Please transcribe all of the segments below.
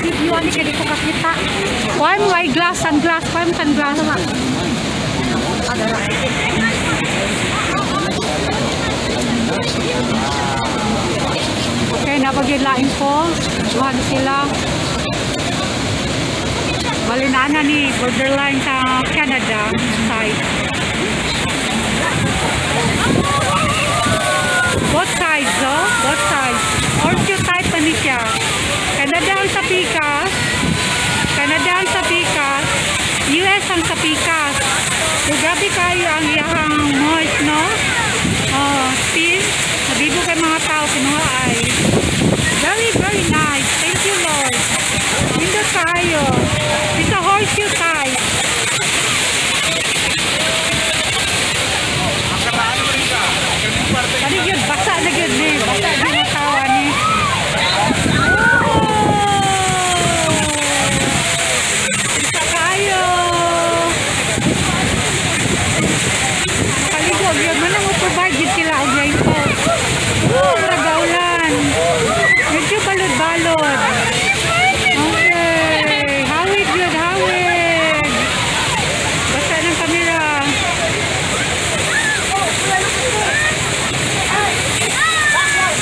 Video ani kay di ko kakita. Kuha mo ay glass, sunglass, kuha mo sunglass. Okay, napag-ilain po. Duha na sila. Balinana ni borderline sa Canada side. Both sides, oh? Both sides. Horseshoe type pa ni siya. Canada ang sa pikas. Canada ang sa pikas. US ang sa pikas. So, grabe kayo ang iyahang noise, no? Oh, steam. Nabibo kay mga tao, kinuha ay. Very, very nice. Thank you, Lord. Nindot kayo. It's a horseshoe type. Ano yun? Basa na yun eh. Basa na yung tao ni. Oh! Isa kayo. Makaligo yun. Manang mo-provide yun sila og raincoat. Oh, maragaulan. Medyo balod-balod. Okay. Hawid yun, hawid. Basa ng kamera.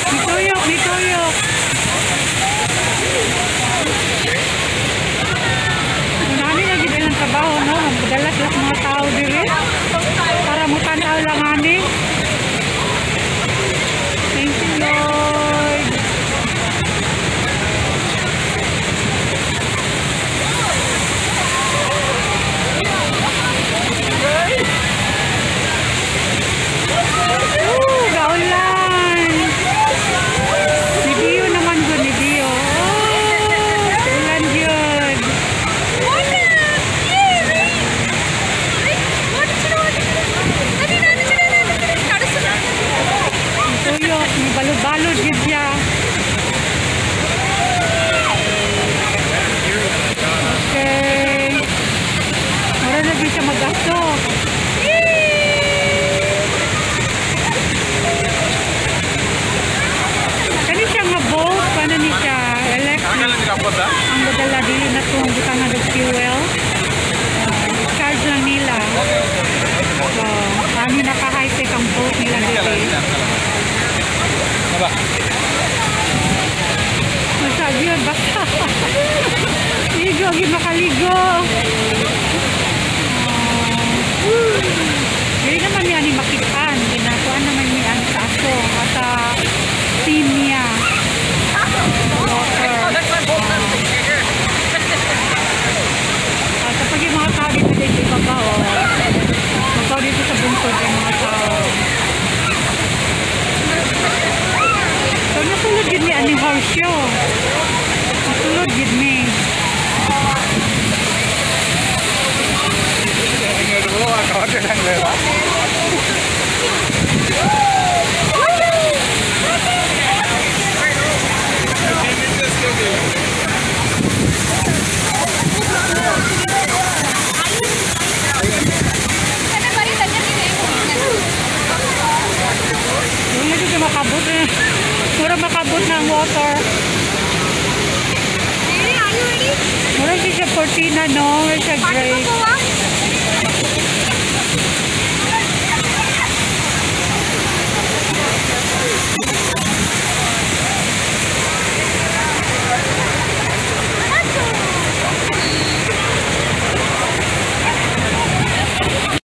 Nituyok, nituyok. Nani na gid ilang trabaho, no? Madalas lang mga tao diri para mutanaw lang ani. Thank you, Lord. Oh, gaulan. Nibiyo naman gud, nibiyo. Oh, ulan gyud. Tuyok, may balod-balod gyud siya. Okay. Mura na gyud siya mag-aso. Kani siya nga boat, paano ni siya? Electric. Ang badala dili na itong butangan og fuel. Charge lang nila. So, ani naka-high-tech ang boat nila dito. Basta yun, basta. Ligo, yun makaligo. Hindi naman niya ni makitaan. Ginakuan naman niya sa aso at sa team niya. Water. Kapag yung mga tao dito dito ibaba, oh. Mga tao dito sa bungkod yung mga tao. So, nasulod yun ni aning horseshoe. Nasulod yun ni. Hindi makabot na. Mura makabot ng water. Are you ready? Mura siya Cortina, no? Mura siya gray.